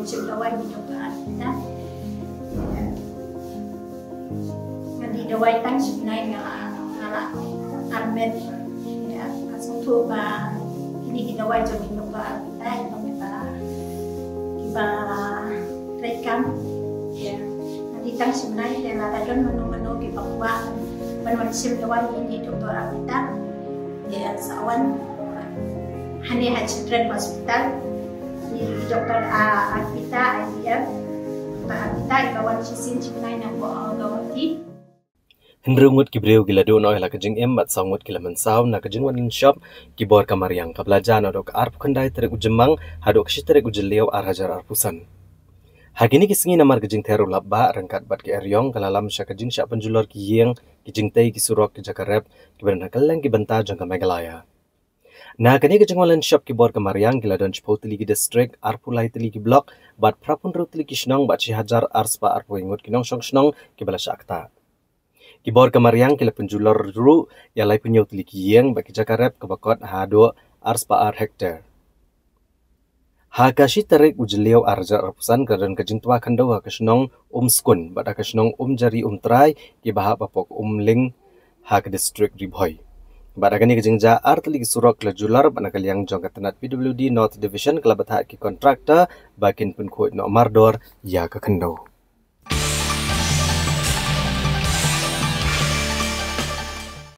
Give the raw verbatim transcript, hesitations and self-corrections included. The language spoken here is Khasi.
Shim dawai ni Doktor Arpita. Ngan die dawai tang shim nai nga nga la armet. Ya, nga sngewthuh ba kine ki dawai jong ni Doktor Arpita ïa kiba trei kam. Ya, ngan die tang shim nai te lada don mano mano kiba kwah ban wan shim dawai ni Doktor Arpita. Ïa, sa wan hangne ha Children Hospital. Ïa, Doktor Arpita, I V F. Doktor Arpita iba wan shisien jingnai na Guwahati. Hynriew ngut ki briew ki la duh noh ïa la ka jingim bad saw ngut ki la mynsaw na ka jingwan lynshop ki bor ka mariang kaba la jia naduh ka arphew khyndai tarik u Jymmang haduh ka shi tarik u Jylliew ar hajar arphew san. Ha kine ki sngi namar ka jingther u lapbah ryngkat bad ka eriong ka la lam sha ka jingshah pynjulor ki ïing, ki jingtei, ki surok, ki jaka rep kiba don ha kylleng ki bynta jong ka Meghalaya. Na kane ka jingwan lynshop ki bor ka mariang ki la don shiphew tylli ki district, arphew lai tylli ki block bad phraphew hynriew tylli ki shnong bad shi hajar arspah arphew ngut ki nongshong shnong kiba la shah ktah. Ki bor ka mariang ki la pynjulor ruh ïa laiphew hynñiew tylli ki ïing bad ki jaka rep kaba kot haduh arspah ar hektar. Ha ka shi tarik u Jylliew ar hajar arphew san ka la don ka jingtwa khyndew ha ka shnong Umskun bad ha ka shnong Umjari Umtrai kiba hap hapoh Umling ha ka district Ri Bhoi. Bad ha kane ka jingjia ar tylli ki surok ki la julor bad na ka liang jong ka tnat P W D North Division ka la bthah ki contractor ba kin pynkhuid noh mardor ïa ka khyndew.